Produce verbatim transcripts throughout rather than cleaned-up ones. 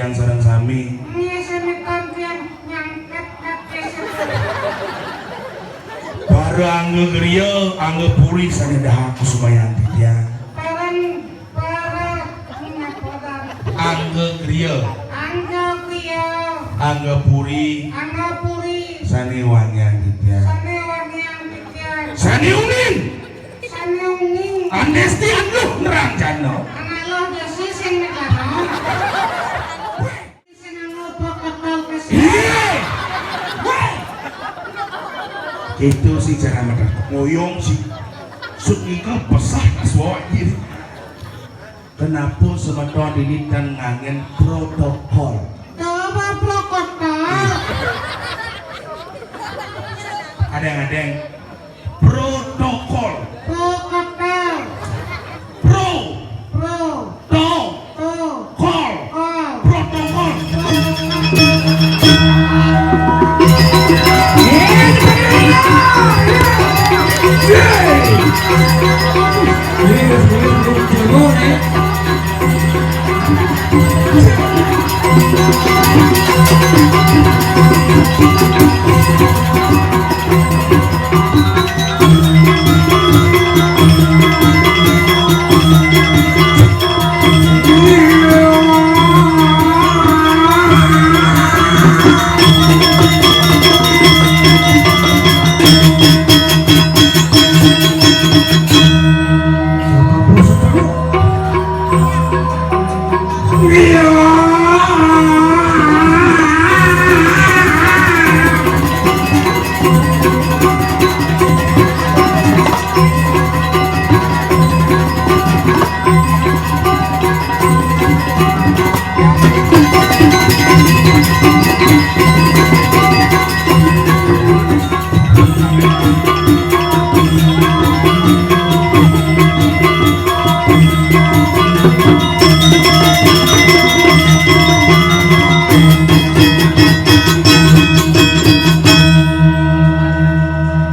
Yang sareng sami. Nggih, semeton tiyang nyangket kaki sepuh. Para angga griya, angga puri sané dahat kusumayang titiang. Parang, para, nyapodan. Angga griya. Angga griya. Angga puri. Angga puri. Sané wangiang titiang. Sané wangiang titiang. Sané uning. Sané uning. Andesti anduh nerang jana. Anak lo desi sing negara. Sing nganggo protokol kesehatan. Iya. Wah. Itu sih cara mereka ngoyong sih. Sut nika pesah kaswa diri. Kenapa semeton ini tan ngangen protokol? Coba protokol. Adeng-adeng. Protokol. Protokol. Pro. Pro. To. To. Kol. Kol. Protokol.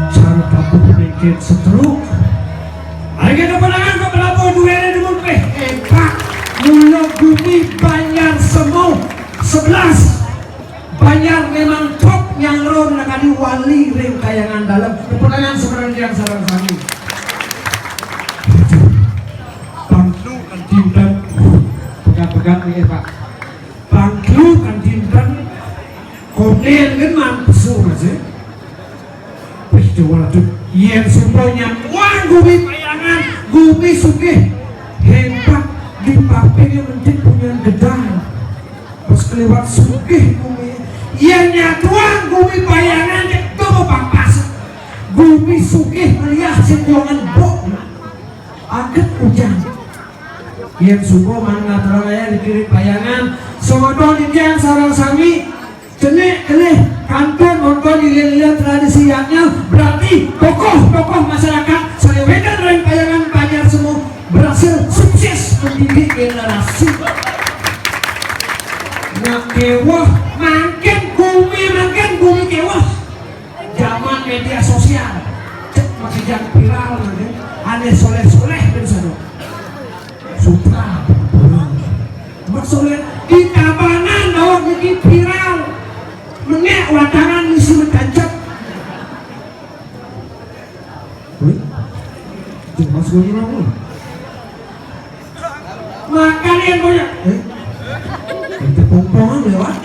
Sareng tabuh penyakit stroke. Ayo kita pandangan ke pelabuh duene demun peh. Empat. Mula gumi Banjar Semu. Sebelas. Banjar memang top nyangron nakadi wali ring kayangan dalem. Kepenangan sebenarnya yang sareng sami. Pangklu kan dinten. Pegat-pegat nih, Pak. Pangklu kan dinten. Konden kan mampu masih. Wih, coba tuh. Yen sumpah nyatuang gumi payangan, gumi sugih. Hebat di papirnya mentik punya gedang. Pas kelewat sugih gumi. Yen nyatuang gumi payangan, cek tuh pampas. Gumi sugih meliah sing kuangan bok. Aget ujan. Yen sumpah man ngaturang ayah dikirim payangan. Semeton titiang sareng sami. Cenik kelih kantun nonton lilin-lilin tradisi yadnya, berarti tokoh-tokoh masyarakat sané wénten ring payangan Banjar Semu berhasil sukses mendidik generasi. Nah, kéweh mangkin gumi, mangkin gumi kéweh. Zaman media sosial, cek makejang viral mangkin, ané soléh-soléh ben sano. Sutra. Maksudnya di Tabanan daweg niki viral. Menék watangan misi metancep. Wih. Cuma suara apa? Makan yang banyak. Eh? Itu pompongan lewat.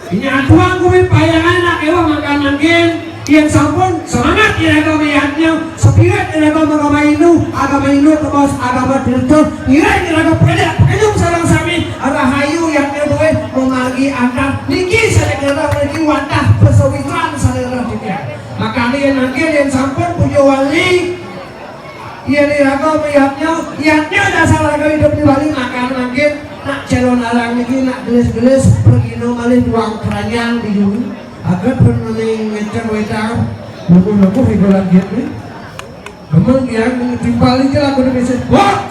Nyatuang kuwi payangan nak ewa makan mangkin. Yen sampun semangat iraga melihatnya, spirit iraga agama Hindu, agama Hindu terus agama Kristen, ngiring iraga pejak pekenyung sareng sami, rahayu yang kedue memargi antar niki sadaya niki wantah pesawitan sadaya titiang. Makane yen mangkin yen sampun puja wali, yen iraga meyaknya, yaknya dasar raga hidup di Bali, makane mangkin nak calon alang niki nak gelis-gelis pergino malih duang keranjang di julu. Agat pun mending ngecer wedang, buku-buku hiburan gitu. Namun yang timpal iki lagu ini bisa, wah,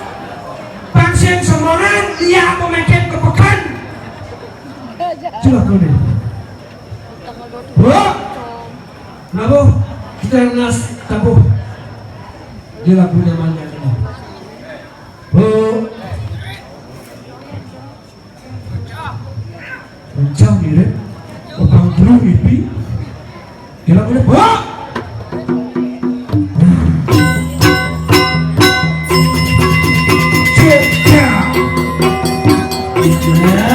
pangsian semoran, iya aku mecet ke pekan. Jelas tuh nih. Wah, nabo, kita nas tabuh. Dia lagu nyamannya ini. Bu. Mirip. Obang Jero Ipi. Kira boleh, Pak? Cek, ya. Ya.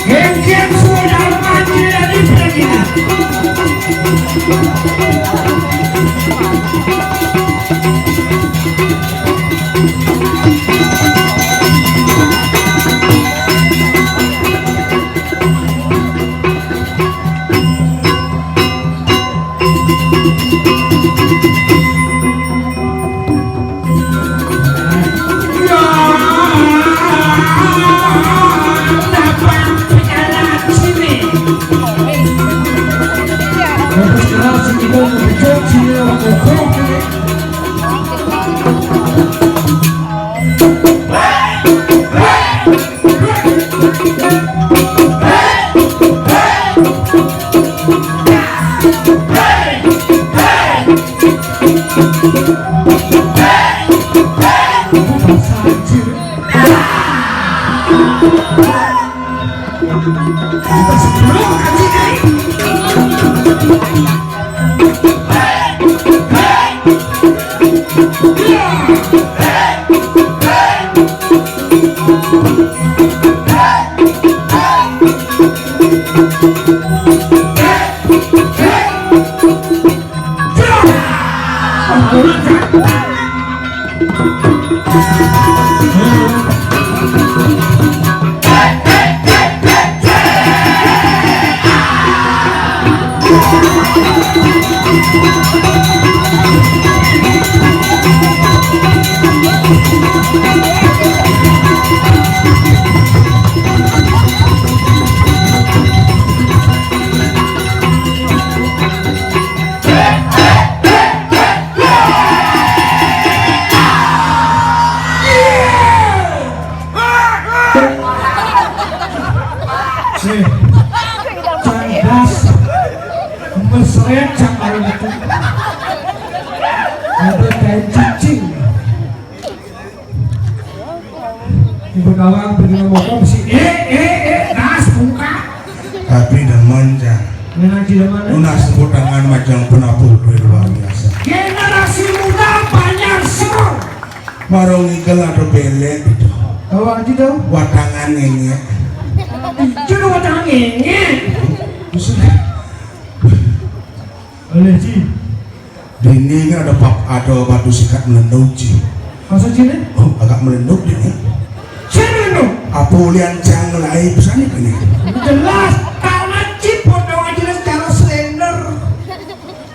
Geng-geng sudah mati dari Pradina. Sih. Cerdas. Mesret cang kalau gitu. Ada kain cicing. Ibu kawang bener ngomong si eh eh eh das buka. Tapi demen, Cang. Ngenang tidak mana? Nunas tepuk tangan majeng penabuh duit luar biasa. Generasi muda Banjar Sur. Marung ikel atau belek gitu. Tahu aja dong. Watangan ngenyek. Itu watangan ngenyek. Buset. Oleh Ji. Dini kan ada pap, ada batu sikat melendung, Ji. Masa Ji nih? Oh, agak melendung dini. Siapa melendung? Apa ulian cang mulai pesan ini? Jelas, karena Ji potong aja secara slender.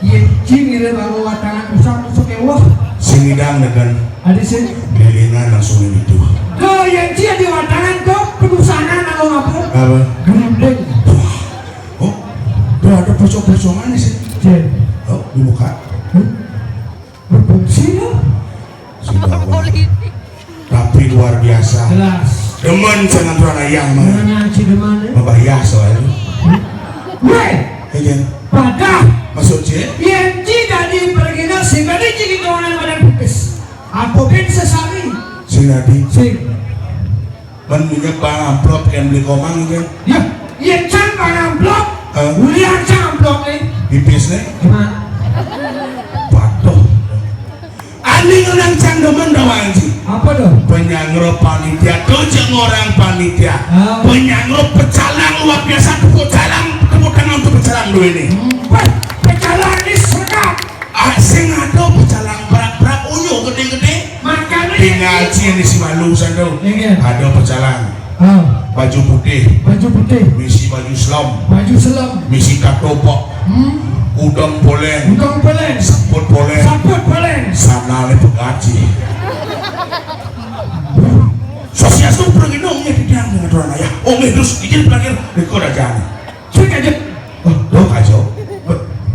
Iya, Ji ngira bawa watangan usang masuk ewah. Sing idang dengan Ada sih. Lilingan langsung ini tuh. Ke yang Ji di watangan tuh pedusangan atau apa? Apa? Gerundeng. Oh, tuh ada pocong-pocongan sih. Jen. Oh, dibuka. Hmm? Berfungsi ya? Sudah. Tapi luar biasa. Jelas. Demen jangan tuan ayam. Mana si demen ya? Membayar soalnya. Weh, Iya. Padah. Maksud sih? Yang tidak dipergina sehingga dia jadi kawanan badan pipis. Aku bin sesali. Sing tadi. Sing. Men minyak bang amplop yang beli komang kan? Ya, iya can bang amplop. Eh? Ulian can amplop nih. Pipis nih? Gimana? Patuh. Ani ngenang can demen dong, Anji. Apa tuh? Penyangro panitia, tuh jeung orang panitia. Ah. Penyangro pecalang luar biasa, tepuk tangan, tepuk tangan untuk pecalang dulu ini. Hmm. Wah, pecalang ini sedap. Ah, sing ada pecalang brak-brak, unyu gede-gede. Makanya tinggal Ci ini si malu satu. Iya. Ada pecalang. Ah. Baju putih. Baju putih. Misi baju selam. Baju selam. Misi katopok. Hmm. Udang poleng. Udang poleng. Saput poleng. Saput poleng. Sana le pegaci. Sosial tuh pergi dong ya, dia dengan orang ayah. Oh, terus izin terakhir, rekor aja. Cek aja. Oh, dok aja.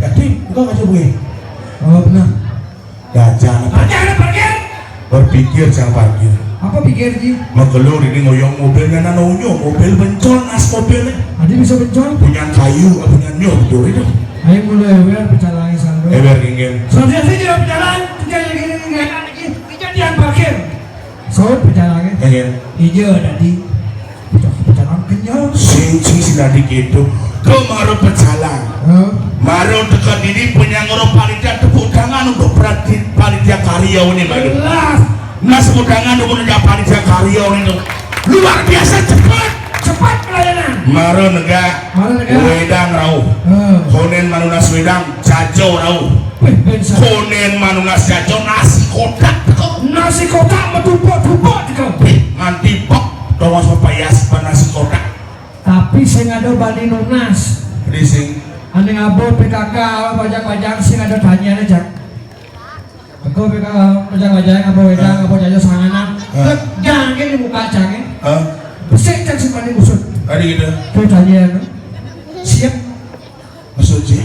Jadi, bukan aja gue. Oh, benar. Gajah. Gajah ada parkir? Berpikir jangan parkir. Apa pikir, Ji? Magelur ini ngoyong mobilnya, nana unyu, mobil bencol, nas mobilnya. Ada bisa bencol? Punya kayu, punya nyur, betul itu. Ayo mulai ewer, pecah lagi sandal. Ewer ingin. Sosial sih tidak berjalan, tidak lagi, tidak lagi, tidak dia parkir. Saut pecah lagi. Ingin. Iya, tadi. Pecah, pecah kenyal. Si Sing sing dadi kéto. Kok maro pecalang. Hah? Maro teka dini penyangoro panitia, tepuk tangan untuk perhati-, panitia karya ini, Mbak. Jelas. Nah, tepuk tangan untuk panitia karya ini tuh. Luar biasa cepat. Cepat pelayanan. Maro negak. Maro negak. Wedang rauh. Hmm. Konen manunas wedang, jajo rauh. Wih, ben sa- Konen manunas jajo, nasi kotak teko. Nasi kotak medupuk-dupuk teko. Wih, nganti pok, tongos pepayas nasi kotak. Tapi sing ada bani nunas. Ini sing. Ané ngaba P K K, bajang-bajang sing ada tanyaan, Jak. Aku P K K, bajang-bajang, apa wedang, apa jajo sanganan. Hah? Tegang di muka cangé. Hah? Besik cang simpan di busut. Tadi gitu. Tuh tanyaan. Siap. Maksud sih?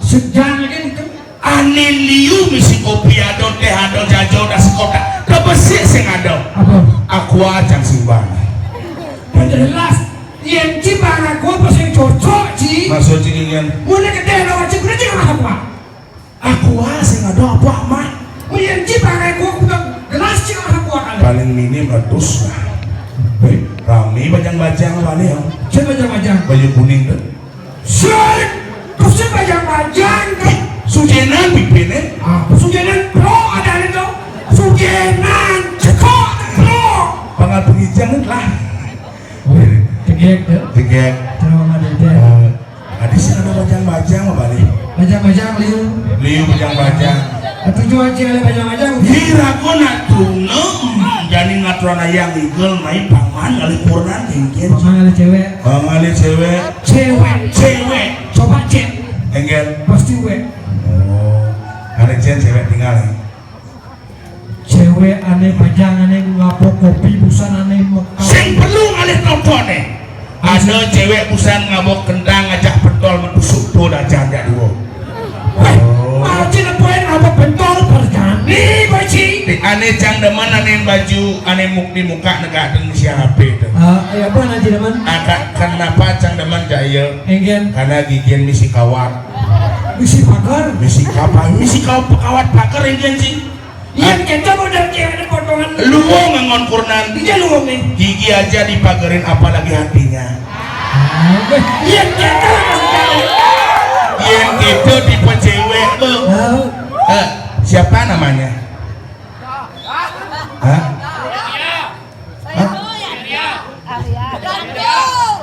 Segang lagi itu. Ané liu misi kopi ado, téh ado, jajo, nasi kotak. Kebesik sing ado. Apa? Aqua cang simpan. Jelas. Yén ci barang aqua apa sing cocok, ci? Maksud ci ingin. Mulai gedé lo, ci, udah ci aqua. Aqua sing ado apa, Mak? Oh, yén ci barang aqua udah gelas ci aqua kali. Paling minim ratus lah. Wih, rame bajang-bajang paling. Siapa bajang-bajang? Baju kuning tuh. Sik, terus bajang-bajang kan? Sujenan pipiné. Apa sujenan? Pro ada itu. Sujenan, cekok, pro. Pangal pengijang lah. Tegek, ya? Tegek. Terima kasih. Eh, tadi sih ada bajang-bajang apa nih? Bajang-bajang, liu. Liu bajang-bajang. Tujuan cewek bajang-bajang. Ih, ragu nak tuna, hmm, jani ngaturan ayang igel, mai paman ngalih purnan, engkel. Paman ngalih cewek. Paman ngalih cewek. Cewek. Cewek. Coba cek. Engkel. Pasti wek. Oh. Ada cen cewek tinggal, ya? Cewek ané bajang ané ngaba kopi busan ané mekal. Sing perlu ngalih tontoné. Ada cewek busan ngaba kendang ngajak pentol metusuk tuh dah jam jak dua. Wéh, oh. Malah ci nepuin apa pentol berjani, Baci. Di ané cang demen ané baju, ané muk di muka negak deng si H P tuh. Ah, eh, apa nanti demen? Ada kenapa cang demen jaya? Enggen. Karena gigin misi kawat. Misi pagar? Misi kapan? Misi kau kawat pagar enggen sih. Yén kéto modél cewek ada potongan. Luwung ngangon kurnan. Iya, luwung nih. Gigi aja dipagerin, apalagi hatinya. Yén kéto. Yén kéto tipe cewek tuh. Tahu. Eh, siapa namanya? Hah? Hah?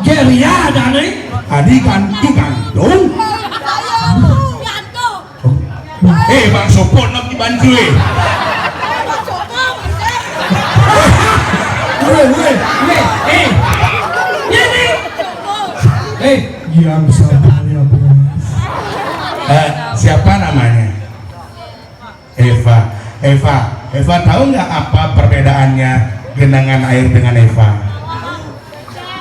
Geria ada nih. Adi kan, ih, gantung. Eh, Bang Sopon nak dibantu, eh. Weh, weh, weh, eh. Ini. Eh, yang sabar ya, Bos. Eh, siapa namanya? Eva. Eva, Eva tahu nggak apa perbedaannya genangan air dengan Eva?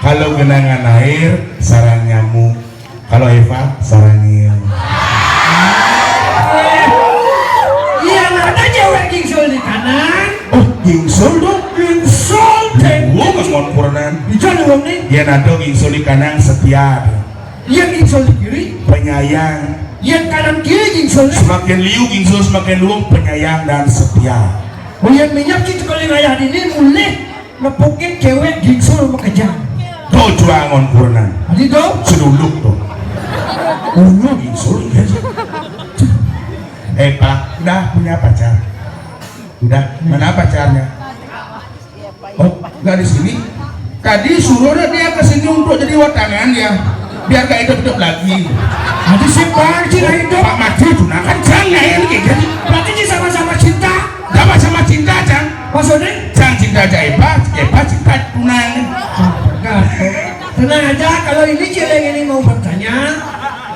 Kalau genangan air sarang nyamuk, kalau Eva sarang nyil. Iya, ada cewek gingsul di kanan. Oh, gingsul dong. Gingsul deh. Gua nggak mau kurnan. Bisa dong nih. Iya, ada gingsul di kanan setia. Yén gingsul di kiri, penyayang. Yén kanan kiri gingsul. Semakin liu gingsul, semakin luwung, penyayang dan setia. Oh, yén minyak ci sekali raya dini mulih nepukin cewek gingsul makejang. Tuh juangon kurnan. Tadi tuh. Seduluk tuh. Ulu gingsul, iya sih. Eh, Pak, udah punya pacar? Udah. Mana pacarnya? Oh, nggak di sini. Tadi suruh dia ke sini untuk jadi watangan ya, biar gak hidup-hidup lagi. Nanti si Bang Cina hidup. Pak Maju tuh, nah kan jangan kayak gitu. Berarti ci sama-sama cinta. Sama-sama cinta, Cang. Maksudnya? Cang cinta aja Eva, Eva cinta tunang. Nah, tenang aja, kalau ini Cileng ini mau bertanya,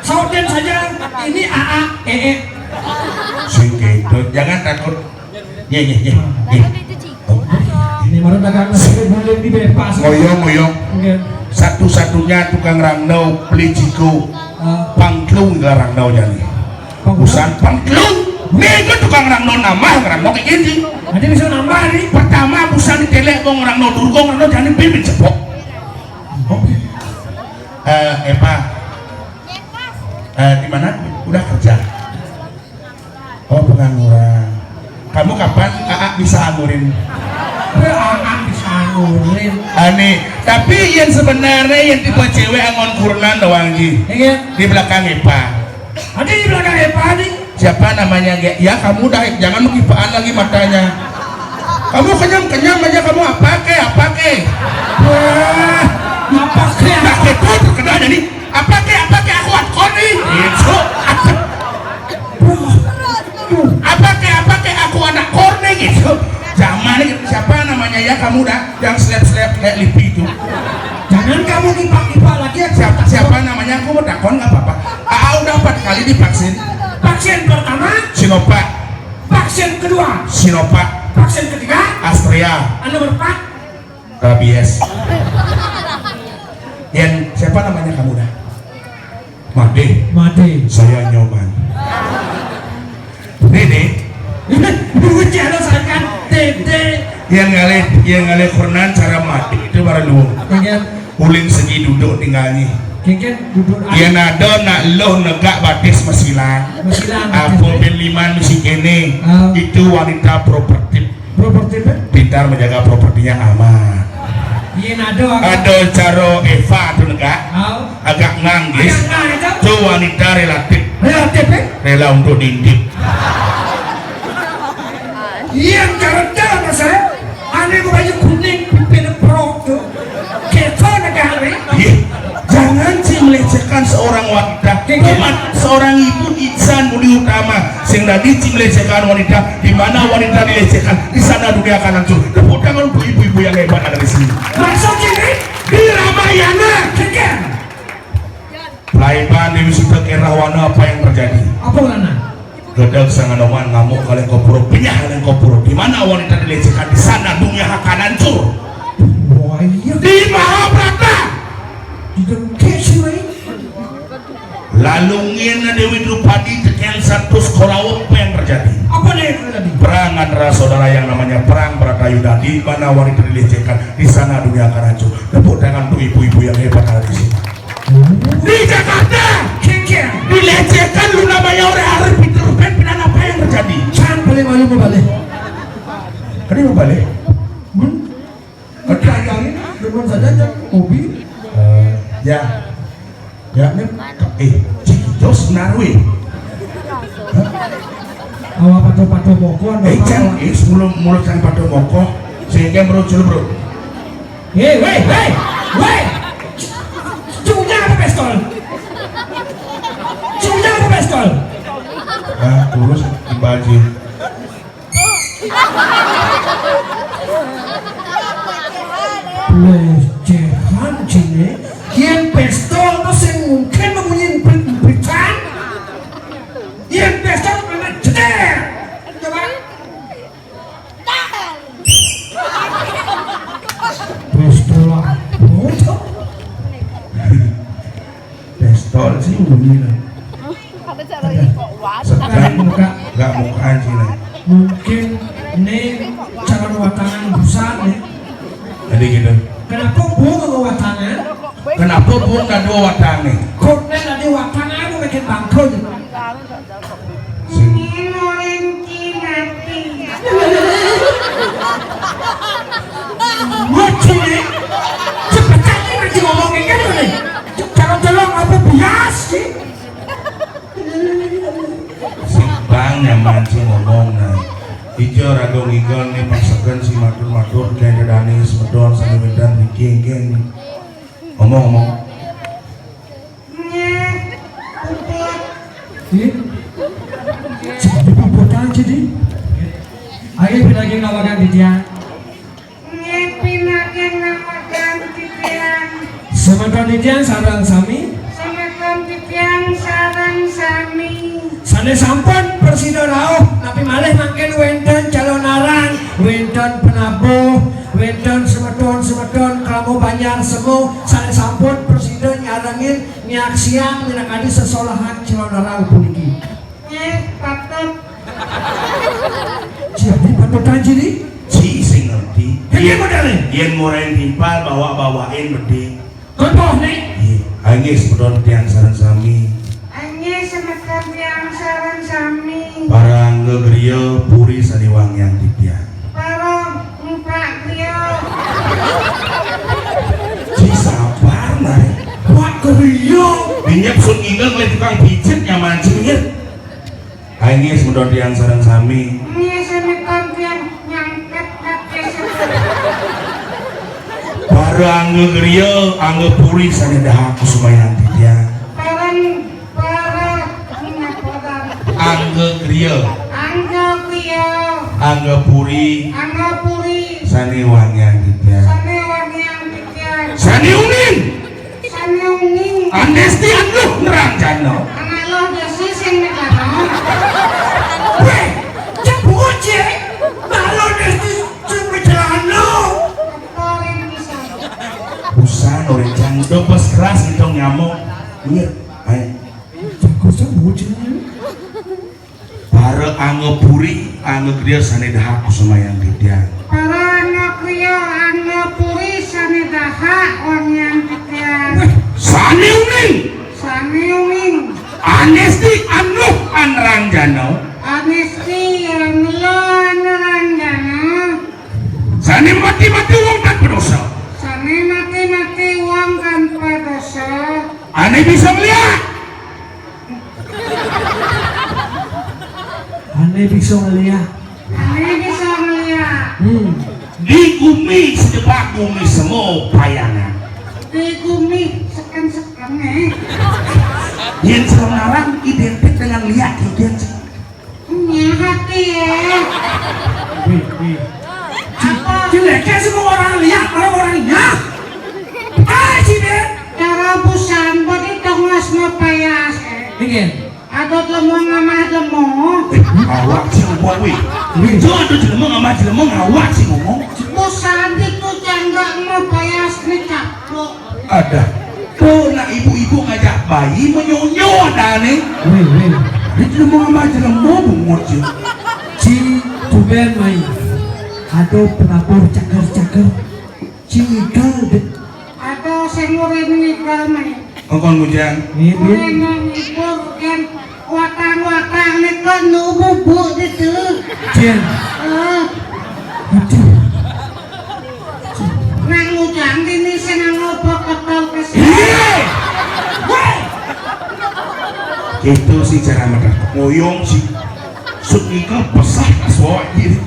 sautin saja, ini A A, E E. Sing gitu, jangan takut. Nggih, nggih, nggih, nggih. Ini baru dagang nasi kuning di Bepas. Ngoyong, ngoyong. Nggih. Satu-satunya tukang rangno beli jiko. Ah. Pangklung ke rangno jani. Pangklung? Usan pangklung. Nih, itu tukang rangno nambah, rangno kayak gini. Nanti bisa nambah nih. Pertama, usan ditelek, bong rangno durgong, rangno jani pimpin cepok. Oh. Eh, Eva. Eh, di mana? Udah kerja? Oh, pengangguran. Kamu kapan Aa bisa angurin? Aa bisa. Urin. Ani, tapi yang sebenarnya yang tipe cewek angon kurenan doang, Ji. Iya. Di belakang Epa. Ada di belakang Epa nih. Siapa namanya, Gek? Ya, kamu dah, jangan mengipaan lagi matanya. Kamu kenyam-kenyam aja, kamu apa ke, apa ke? Wah, apa ke? Nah, itu terkenal jadi, apa ke, apa ke, aku atkon nih. Gitu. Apa ke, apa ke, aku anak kor nih, gitu. Zaman ini siapa namanya, ya, kamu dah, yang slep-slep kayak Lipi itu. Jangan kamu kipak-kipak lagi ya. Siapa, siapa namanya? Aku mau takon, nggak apa-apa. Aa udah empat kali divaksin. Vaksin pertama Sinovac. Vaksin kedua Sinovac. Vaksin ketiga Astria. Anu berempat rabies. Yang siapa namanya kamu dah? Made. Made. Saya Nyoman. Dede. Duit ya lo sakan Dede. Yang ngalih, yang ngalih Quran cara mati itu para luwung. Iya. Uling segi duduk tinggalnya. Kengken duduk. Yang ada nak lo negak batis mesilang. Mesilang. Apa ben liman mesti kene. Ah. Itu wanita properti. Properti apa? Pintar menjaga propertinya aman. Iya, ada. Ada cara Eva tu negak. Au. Agak nganggis. Agak nganggis. Tu wanita relatif. Relatif, eh? Rela untuk diintip. Iya, cara cara masa. Ane ku baju kuning, pimpin pro tu. Keto negak, eh? Iya. Jangan sih melecehkan seorang wanita. Iya. Umat seorang ibu insan budi utama. Sing dadi sing melecehkan wanita, di mana wanita dilecehkan, di sana dunia akan hancur. Tepuk tangan untuk ibu-ibu yang hebat ada di sini. Maksud ini di Ramayana, kengken. Laiban Dewi Sita ke Rahwana, apa yang terjadi? Apa Rahwana? Gedeg sang Hanoman ngamuk kaleng kopuro, penyah kaleng kopuro. Di mana wanita dilecehkan, di sana dunia akan hancur. Wah, iya. Di Mahabharata. Di dengke sih, weh. Lalu ngin Dewi Drupadi tekan satus Korawa, apa yang terjadi? Apa yang terjadi? Perang antara saudara yang namanya Perang Bratayuda, di mana wanita dilecehkan, di sana dunia akan hancur. Tepuk tangan untuk ibu-ibu yang hebat ada di sini. Di Jakarta, kengken. Dilecehkan lu namanya orang Arif Peter Pan, pindah apa yang terjadi? Can paling malu mau balik. Kenapa balik? Hmm? Ditanyain, demen saja aja, hobi. Eh, ya. Ya, nih, eh, cik, jos narwe. Awak patuh-patuh moko, eh, can, eh, sebelum mulut can patuh moko, sehingga merucul, bro. Eh, weh, weh, weh. Cunya apa pistol? Cunya apa pistol? Ah, terus dibaji. Pelecehan cine. Yen pistol tuh sing mungkin membunyi emprit-empritan. Yen pistol kena jeder. Coba. Pistol apa tuh? Pistol sih bunyi lah. Ada cara ini kok, Wan. Sekarang muka, nggak mukaan sih lah. Mungkin ini calon watangan busan nih. Jadi gitu. Kenapa bu mau watangan? Kenapa bu nggak dua watang nih? Kok nih tadi watangan mau bikin bangkrut? Sing. Ini orang Cina. Wah, Cina. Cepet aja nanti ngomongin kan nih. Calon-calon apa bias sih? Sing bang nyaman sih ngomong, nah. Ijo rago ngigol nih, pakseken si matur-matur, kayak dedane semedon sami wedan niki, nggih. Ngomong-ngomong. Nggih. Jadi puput aja, Di. Ayo, pinagih ngawakan titiang. Nggih, pinagih ngawakan titiang. Semeton titiang sareng sami. Semeton titiang sareng sami. Sané sampun prasida rauh, napi malih mangkin wénten calonarang, wénten penabuh, wénten semeton-semeton Krama Banjar Semu, sané sampun prasida nyarengin, nyaksiang minakadi sesolahan calonarang puniki. Nggih, patut. Jadi patut aja nih. Ci sing ngerti. Iya, modalnya. Yén ngoreng timpal, bawa-bawain bedé. Contoh nih. Iya. Ayo nggih, semeton tiang sareng sami. Ayo nggih, semeton tiang sareng sami. Parang gegriya puri saliwangyang titiang. Parang empak griya. Ci sabar, Mari. Kuat kuwi yo. Dinya pesun inggil oleh tukang pijet nyaman sih, ya. Aing geus mudon tiang sareng sami. Ini sami tiang nyangket kaki. Para angge griya, angge puri sané dahak kusumayang titiang. Parang para nyapodan. Angge griya. Angge griya. Angge puri. Angge puri. Sané wangian titiang. Sané wangian titiang. Sané uning. Sané uning. Andesti anduh nerang jana. Anak lo jasi sing negara. Weh, cek bocil. Kalau Andesti cek becelana. Busan orang jang dobes keras gitu nyamuk. Iya, ayo. Jago sih bocil. Para angga puri, angga kriya sané dahak kusumayang titiang. Para angga kriya, angga puri sané dahak wangian titiang. Sané uning. Sané uning. Anesti anduh anranjana. Anesti anduh anranjana. Sané mati-mati wong tanpa dosa. Sané mati-mati wong tanpa dosa. Ané bisa ngeliat. Ané bisa ngeliat. Ané bisa ngeliat. Hmm. Di gumi sejebak gumi semu payangan. Di gumi seken-seken, eh. Yén sebenarnya identik dengan liak, yén se- Nya hati ya. Wih, wih. Apa? Jeleknya semua orang lihat, orang-orangnya. Ah, sih deh. Cara busan, bodi tongos mah payas, eh. Iya. Adot lemong amah lemong. Awak sih ngomong, wih. Wih, itu adot lemong amah lemong, awak sih ngomong. Busan itu jangga mah payas nih caplok. Ada. Tuh, nak ibu-ibu ngajak bayi menyonyo ada nih. Wih, wih. Itu lemong amah lemong bungut sih. Ci, tumben mai. Aduh, penabur cager-cager. Ci, ngigel deh. Atau sing urip meninggal mai. Engkon ngujang. Iya, iya. Urip menghibur kan watang-watang nih kan nu bubuk gitu. Jen. Eh. Aduh. Nang ngujang dini sing ngopo ketol ke sini. Iya. Weh. Itu sih cara makan ngoyong sih. Sut nika pesah kaswa diri.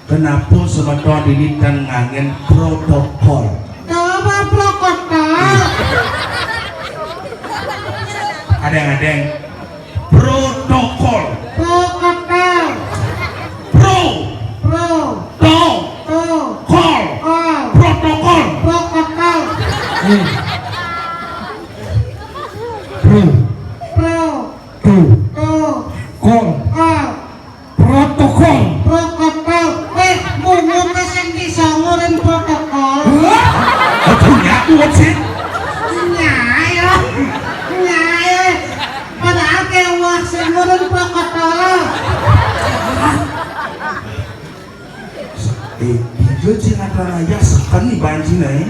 Kenapa semeton ini kan ngangen protokol? Apa protokol? Adeng-adeng. Protokol. Protokol. Pro. Pro. To. To. Kol. Kol. Protokol. Protokol. Eh. Pro. Pro. To. To. Kol. Kol. Protokol. Protokol. Weh, bungut sing disongorin protokol. Hah? Aku nyaku sih. Nyai, oh. Nyai. Padahal kewah sing ngurun protokol. Eh, iya sih ngadrana ya seken nih banci nih.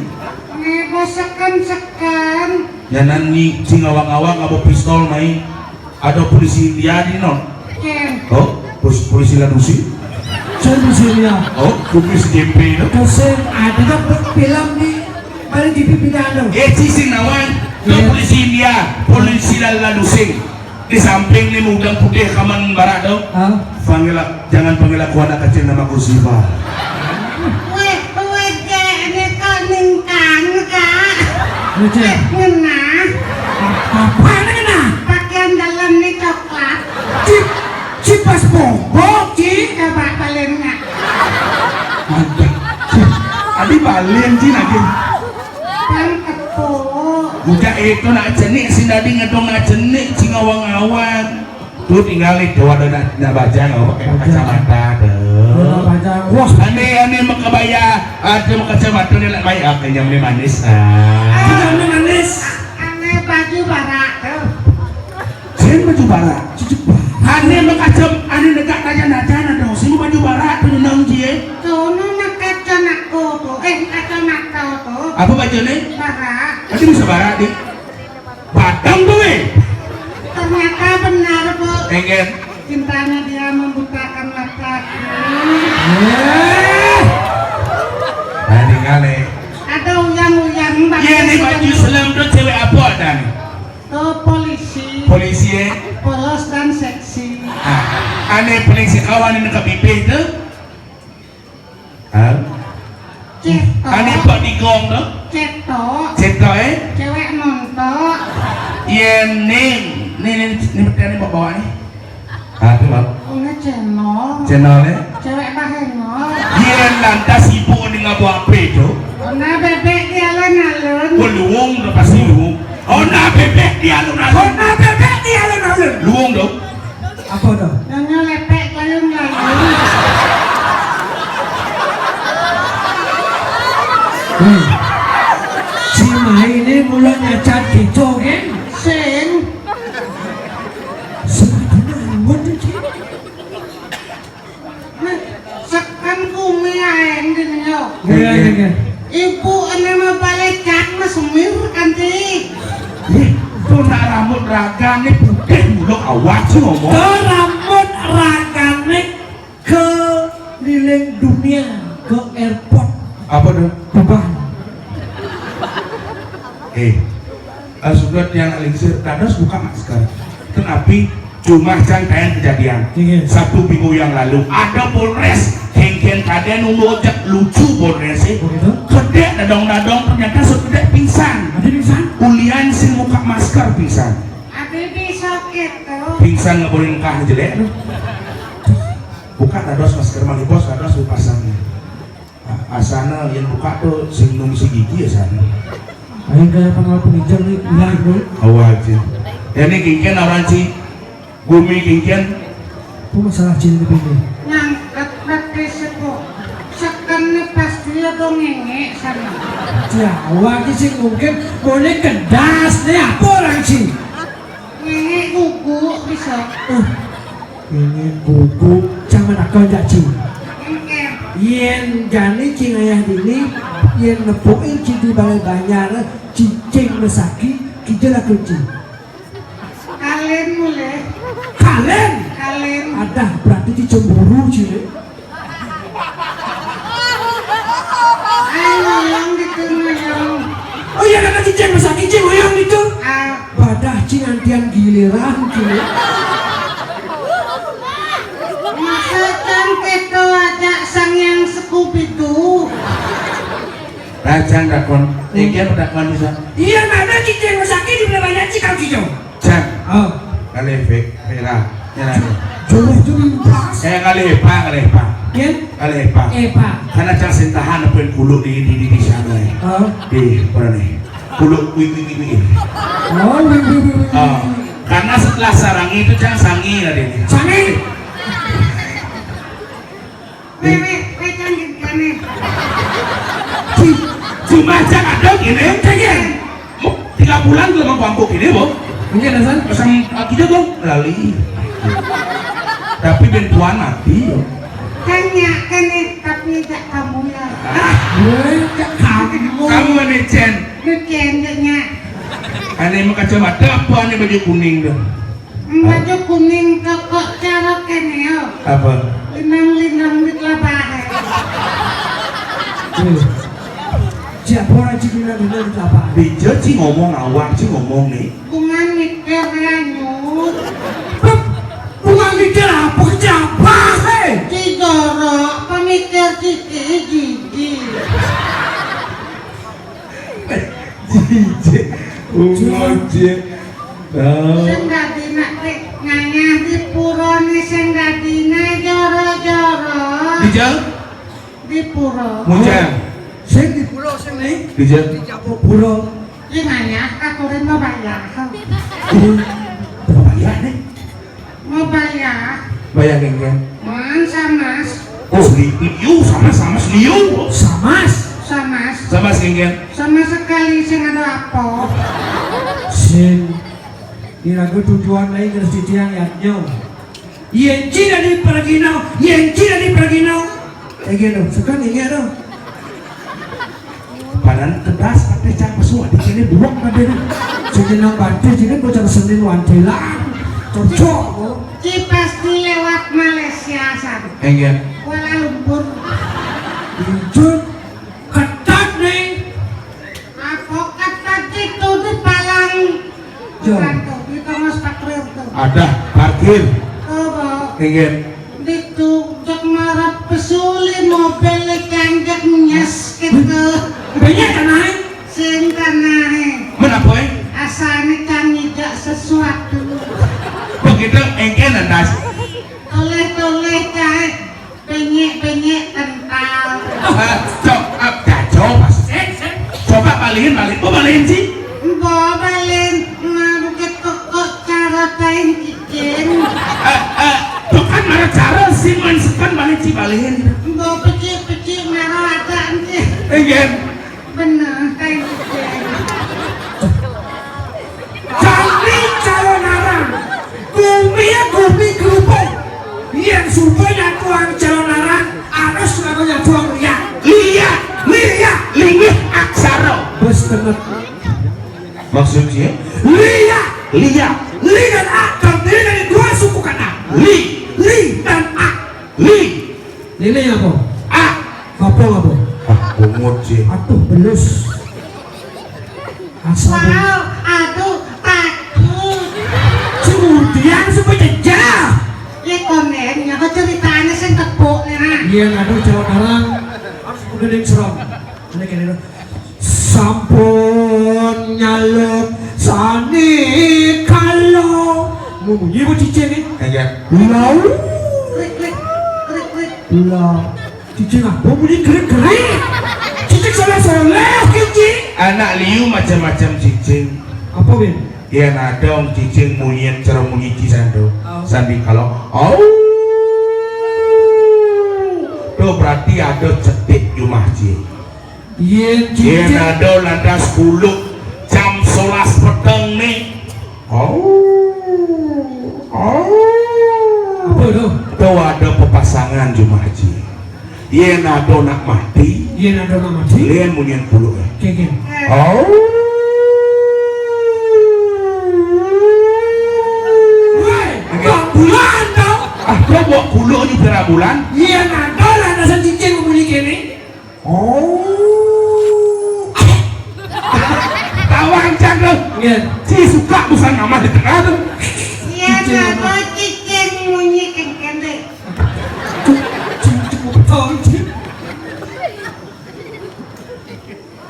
Nih, bos seken, seken. Ya nan nih sing ngawang-ngawang ngabo pistol mai. Ada polisi India di non. Ken. Oh, pos- polisi Ladusi. Saya di sini ya. Oh, polisi J P itu. Terus ada kan film di paling di pipidan. Eh, ci sing nawan. Itu polisi India, polisi Ladusi. Di samping nih udang putih kaman barat tuh. Hah? Panggil, jangan panggil aku anak kecil, namaku Siva. Weh, weh, Cek, ini kok ningkang, Kak? Ngecek. Ngenah. Apa ngenah? Pakaian dalam nih coklat. Cip, cipas bobok, Ci. Coba balen nggak? Ada. Adi balen, Ci, lagi. Pan tepuk. Udah itu nak cenik, si Nadi ngedong nak cenik, si ngawang-ngawang. Tuh tinggal nih, tuh ada nak, nak bajang, oh, pakai kacamata tuh. Wah, ané, ané makabaya, ada makacamata nih lek baik, ah, kenyam nih manis. Ah. Kenyam nih manis. Ané baju barak tuh. Sing baju barak, cucuk barak. Ané makacam, ané negak najan-najan ada. Sing baju barak tuh nang cie. Tuh, nu nak kacamata tuh, eh, kacamata tuh. Apa baju nih? Barak. Tadi bisa barak, Dik. Batang tuh, weh. Ternyata benar, Bu. Enggak. Cintanya dia membutakan mataku. Eh. Nah, Yén né baju selem to céwék apa adané? To polisi. Polisi, eh? Polos dan seksi. Ah, ané paling sekawan ané ka bibih to? Hah? Céto. Ané pak digong to? Céto. Céto, eh? Céwék montok. Yén né, né, né, né, né, né, bawa né. Ah, tu, Bang. Ona cénol. Cénol, eh? Céwék bahéngol. Yén lantas ibu ning ngaba apé to? Ona bébék di alun-alun. Oh, luung to pasti luung. Ona bébék di alun-alun. Ona bébék di alun-alun. Luung to? Apa to? Nyonya lépék kayun-kayun. Hmm. Si Mai né mula nyacat kéto, gén? Sing. Sing. Nah, seken gumi aéng dina yo. Iya, iya, iya. Ibu ené mah balé cat mah semir kanti. Ih, to nak rambut ragané putih mula awak sih ngomong. To rambut ragané keliling dunia ke airport. Apa to? Dubai. Eh, eh, sudah tiang lingsir, dados buka masker. Tenapi cuma cang kayan kejadian. Iya. Sabtu minggu yang lalu ada Polres, kéngkén kadén unduk ojek lucu Polres, eh. Begitu? Kedék dadong-dadong ternyata sekedék pingsan. Ada pingsan? Ulian sing buka masker pingsan. Ada di sakit tuh. Pingsan nggak boleh nikah jelek tuh. Buka dados masker mani bos dados dipasang. Nah, asana yén buka to sing nungsi gigi asana. Ayo gaya panggal penijang nih, hilang tuh. Awal sih. Ya nih kéngkén orang sih. Gumi kéngkén. Itu masalah cil ini. Ngangkat pakai sepo. Seken nih pasti ada ngéngé sana. Jawa ki sing mungkin boleh kedas nih apa orang sih? Ngéngé gugu bisa. Uh, ngéngé gugu, jangan aku aja cing. Engkén. Yén jani cing ayah dini, yén nepukin cing di balai banjar, cicing mesaki, kijel aku cing. Kalén mulai. Kalén? Kalén. Adah, berarti cing cemburu cing. Ayo ngoyong gitu ngoyong. Oh iya, kata cicing mesaki cing ngoyong gitu. Ah. Badah cing antian giliran cing. Masa kan keto aja sang yang sekubidu. Rajang dakon, engkén dakon bisa. Iya, mana cicing mesaki di belakangnya cing kalau gitu. Cang. Oh. Kalih Fe-, Vera. Nyana. Jauh itu di pas. Eh, kalih Epa, kalih Epa. Yén? Kalih Epa. Epa. Karena cang sing tahan nepuin kuluk di, di, di, di sana, ya. Oh. Di, mana nih? Kuluk, wi, wi, wi, wi. Oh, wi, wi, wi, wi. Oh. Karena setelah sarangi itu cang sangi tadi. Sangi? Wéh, wéh, wéh, cang gini. Ci-, cuma cang ada gini, cang gini. Mu-, tiga bulan belum mampu gini, Bu. Mungkin, Hasan? Pasang, ah, gitu, Bu. Lali. Tapi ben tuan mati, ya. Tanya, kan, nih, tapi jak kamu, ya. Ah. Wéh, jak kamu. Kamu nih, Cen. Nih, Cen, jaknya. Ané mau kacamata apa nih baju kuning tuh? Baju kuning kok cara kéné yo. Apa? Linang-linang di telapak. Tuh. Siapa orang cik linang-linang di telapak? Dija cik ngomong awak cik ngomong nih. Bunga mikir lanjut. Bunga mikir apa siapa? Hei. Cidoro pemikir ciki gigi. Jijik. Bunga jik. Sing dadi nak tek nganyah di pura ni sing dadi nak joro-joro. Dijal? Di pura. Mujang. Sing di pura sing ni. Dijal? Di Japuk pura. Ki nganyah katurin mau bayar. Ini mau bayar nih. Mau bayar. Bayar geng-geng. Man samas. Oh, li-, liu samas, samas liu. Samas. Samas. Samas geng-geng. Sama sekali sing ada apa? Sing. Di lagu tujuan lain terus titiang yatnyo. Yén ci dari pergino, yén ci dari pergino. Kayak gitu, suka nih ya dong. Padahal kedas tapi cak pesu adik ini buak tadi nih. Sing nang batis ini bocah Senin wantilan. Cocok. Ki pasti lewat Malaysia san. Enggak. Kuala Lumpur. Jujur, ketat nih. Apa Ada parkir. Apa? Ingin. Ditu, cek marap pesuli mobil canjak nyes gitu. Banyak kan, Nay? Sing kanae. Menapa, eh? Asane kan ngijak sesuatu. Begitu, engke nentas. Toleh-toleh kae. Penyek-penyek kental. Eh, cok, ah, kacau, Mas. Eh, eh, coba balikin, balik. Oh, balikin sih. Mbok balikin, nah, bukit kok cara tain cicing. Eh, eh, tuh kan marah cara sih, man, sekan balik sih, balikin. Mbok pecik-pecik marah ada sih. Enggak. Bener, tain cicing. Jani calon arang, gumi ya gumi kerupuk. Yang sumpah nyatuan calon arang, harus namanya tuang liat. Liat, liat, liat, aksara. Bos tenet. Maksudnya? Liat. Liat. Li dan A terdiri dari dua suku kata. Li. Li dan A. Li. Ini apa? A. Apa, apa? Ah, pungut sih. Aduh, belus. Asal. Wow, aduh, takut. Kemudian supaya jejak. Ya, konen, ya, kok ceritanya sing tepuk, ya. Iya, aduh, Jawa Barat. Harus begening serem. Ini kene lho. Sampun nyaluk sani kalo. Munyi apa cicing iki? Enggak. Lau. Krik, krik, krik, krik. Lau. Cicing apa munyi krik-krik? Cicing soleh-soleh, cicing. Anak liu macam-macam cicing. Apa, Bin? Yen ada wong cicing munyin cara munyi ci sando. Oh. Sandi kala, "Au." Tuh berarti ada cetik jumah ci. Yen Yen cicing ada lantas kuluk jam sebelas peteng nih. "Au. Au." Apa tuh? Tuh ada pepasangan jumah ci. Yen ada nak mati, Yen ada nak mati, yen munyin kuluk. Kengken. Oh. Woi, kok bulan tau? Ah, kok mbok kuluk ni pira bulan? Yen ada lantasan cicing munyi kene. Oh. Tawang cangkem. Nggih. Ci suka busan nama di tengah tuh. Yen ada cicing munyi kengken deh. Cicing, cicing, cicing.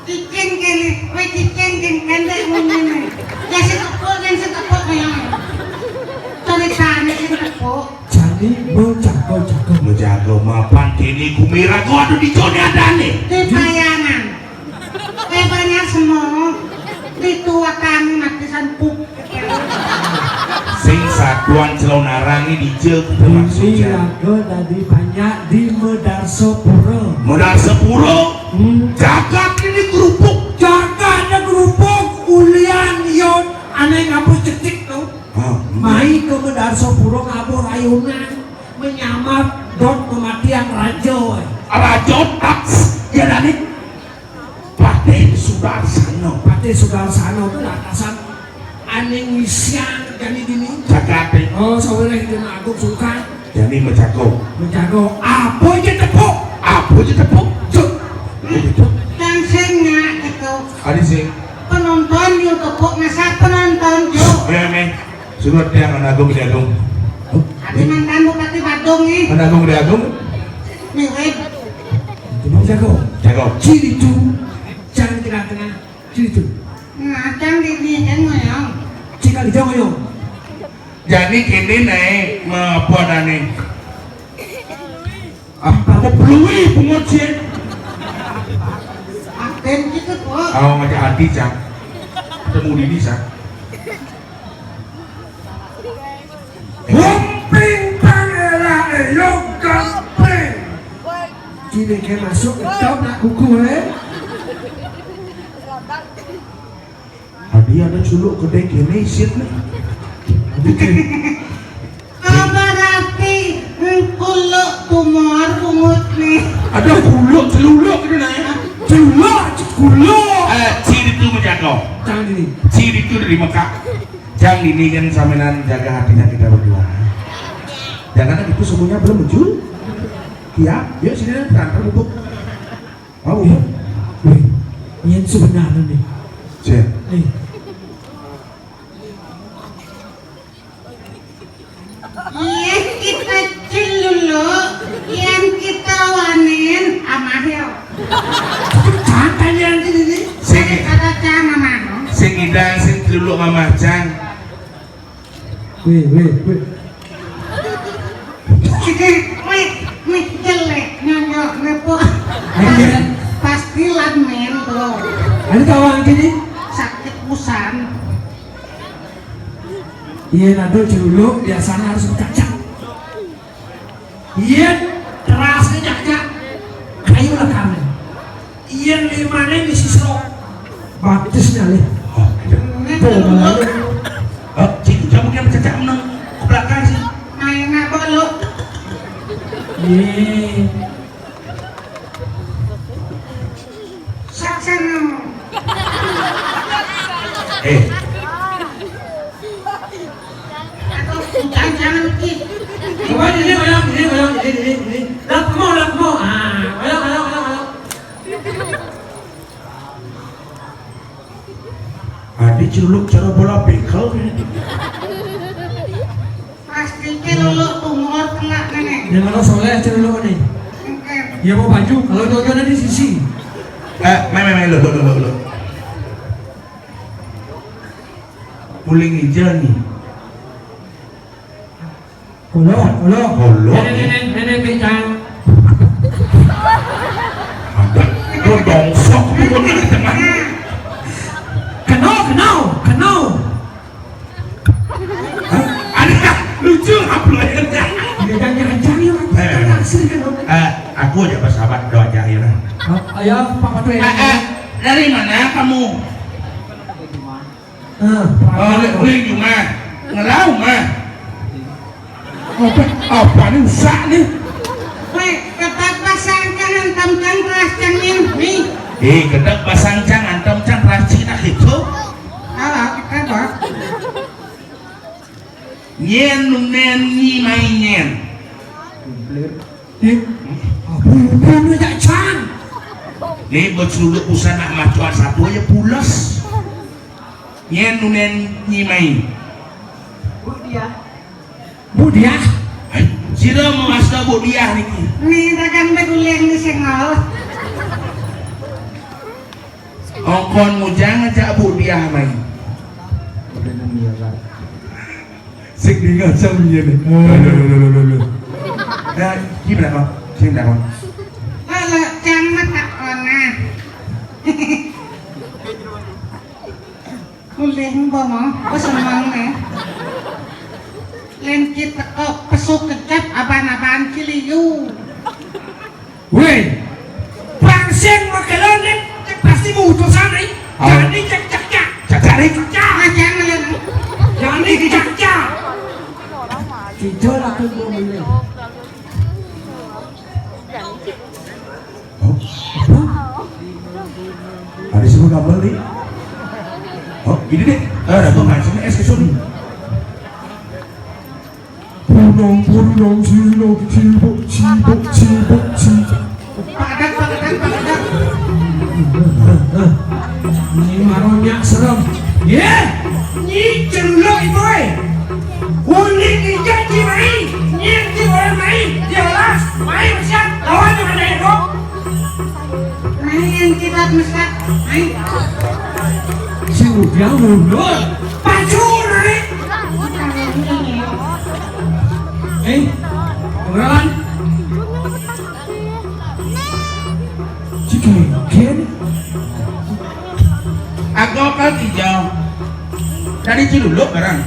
Cicing kene, kowe cicing kene, kendek ngene. Ya sing tepuk, sing tepuk kaya. Ceritane sing tepuk. Jani mau jago-jago. Mau jago mapan kene kumira kok aduh dicone adane. Di bayangan. Kowe banyak semua. Ditua kami mati sanpuk. Sing satuan celonarang iki dicil. Ini maksudnya lagu tadi banyak di Medarsopuro. Medarsopuro. Hmm. Jagat ini kerupuk. Jagatnya kerupuk, ulian yon, aneh ngapus cetik tuh. Ah, hmm. Mai ke Medarsopuro ngabur ayunan, menyamar dot kematian raja. Raja taks, ya, Dani? Patih Sudarsana. Patih Sudarsana itu lantasan aning wisian jani dini. Jagate. Oh, sawireh Demak Agung sungkan. Jani mejago. Mejago. Apa iki tepuk? Apa iki tepuk? Cuk. Iki tepuk. Kang sing nyak teko. Adi sing. Penonton yo tepuk masa penonton yo. Meh, meh. Surat tiang anak agung di agung. Adi mantan Bupati Badung nih. Anak agung di agung. Mirip. Jago. Jago. Ciri tu. Jangan di tengah-tengah. Ciri tu. Nah, jangan di, di, yang ngoyong. Cika di jong ngoyong. Jadi kene nae, me-, apa adane? Ah, apa belui pungut sih? Aten gitu, Pak. Awak ngajak ati, Cak. Ketemu dini, Cak. Humping pangerake yo gamping. Kini ke masuk ke top nak kuku, eh. Adi ada culuk gede kene isin nih. Adi ke. Apa berarti kuluk tumor pungut nih? Ada kuluk celuluk gitu nah ya. Celuluk, kuluk. Eh, ciri itu menjaga. Jangan ini. Ciri itu dari Mekah. Jang ini kan saminan jaga hatinya kita berdua. Jangan itu semuanya belum muncul. Ya, yuk sini, terang, terbuka. Mau? Wih, wih, yang sebenarnya nih. Cek. Nih. Yén kita celuluk, yén kita wanen amah ya. Cang tanyaan ini. Sing, ada cang amah. Sing idang sing celuluk amah cang. Wih, wih, wih. Wih, wih, jelek nyonyo nepo. Ayo. Pasti lan men tuh. Ayo kawan gini. Sakit usan. Iya, nado celuluk biasanya harus dikacang. Iya, terasnya cakcak. Kayu lah kamu. Iya, limane misi sok. Baptisnya lih. Oh, iya. Tuh, malah. Oh, cik, kamu kan cacak menang ke belakang sih. Main apa lu? Iya. Saksana. Eh. Atau jangan-jangan ki. Coba ini, ulang, ini, ulang, ini, ini, ini. Lap mau, lap mau. Ah, ulang, ulang, ulang, ulang. Adi celuluk cara bola bekel ini. Pasti celuluk umur tengah nenek. Yang mana soleh celuluk nih? Oke. Ya mau baju, kalau cocoknya di sisi. Eh, main, main, main, lo, lo, lo, lo. Uling hijau nih. Kulo, kulo. Kulo. Nenek, nenek, nenek, becang. Ada, lo dongsok, bukan di tengah. Keno, keno, keno. Hah? Ada, lucu, apa lo ya? Dia jangan-jangan ya, Eh, naksir kan, Om? Eh, aku aja bersahabat, doa aja ya. Oh, ayo, Pak Ketua. Eh, eh, dari mana kamu? Ah, oh, uling, uling mah. Ngelau mah. Apa, apa nih usah nih? Weh, ketat pasang jangan tam cang ras cangin nih. Eh, ketat pasang jangan tam cang ras Cina gitu. Alah, kita bah. Nyen nunen nyi mai nyen. Ih, abu-abu jak can. Ni bersuluk busana macuan satu aja pules. Nyen nunen nyi mai. Bu dia. Bu dia. Hai, sira mau asta bu dia niki. Ni dagang beguling di sengol. Ongkon mujang aja bu dia mai. Sing ningal jam iya nih. Aduh, aduh, aduh, aduh, aduh. Nah, gimana kok? Sing dah kok. Kalau cang mah tak pernah. Kulih mbok mah, wis seneng nih. Lén kita kok pesu kecap aban-aban ciliu. Weh, bang sing makelon nih, cek pasti mau utusan nih. Oh. Jadi cek cek cek. Cek cek. Cek cek. Aja ngelen. Jadi cek cek. Kijol aku mau milih. Oh. Ada sebut kabel nih. Oh, ini deh. Eh, ada pemain sini es kesun. Punong, punong, silo, sibuk, sibuk, sibuk, sibuk. Padat, padat, padat. Ini maronya serem. Ye, nyi celuluk ibu eh. Unik injak di mai, nyi di orang mai, dia las, mai siap, lawan dengan daya dok. Mai yang kita mesra, mai. Si Ujang mundur, pacu naik. Eh, beneran? Cikin. Aku kan hijau. Dari Ciluluk barang.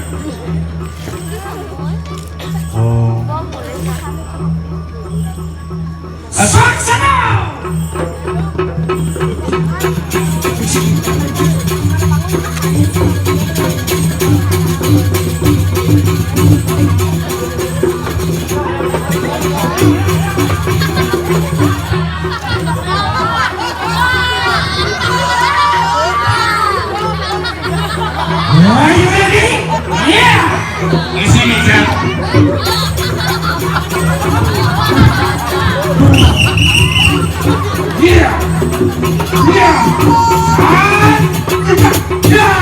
Oh. Saksana! Are you ready? Yeah! Isi meja. Yeah! Yeah! Ah! Yeah!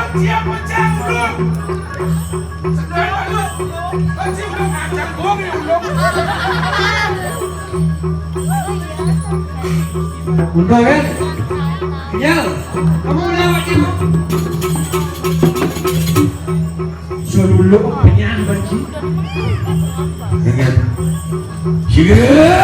Siapa canggung? Sedang lu. Kan si udah canggung ya, udah. Udah kan? Kenyal. Kamu udah makan? Selalu lo kenyang, Bang Ji. Kenyang. Sini.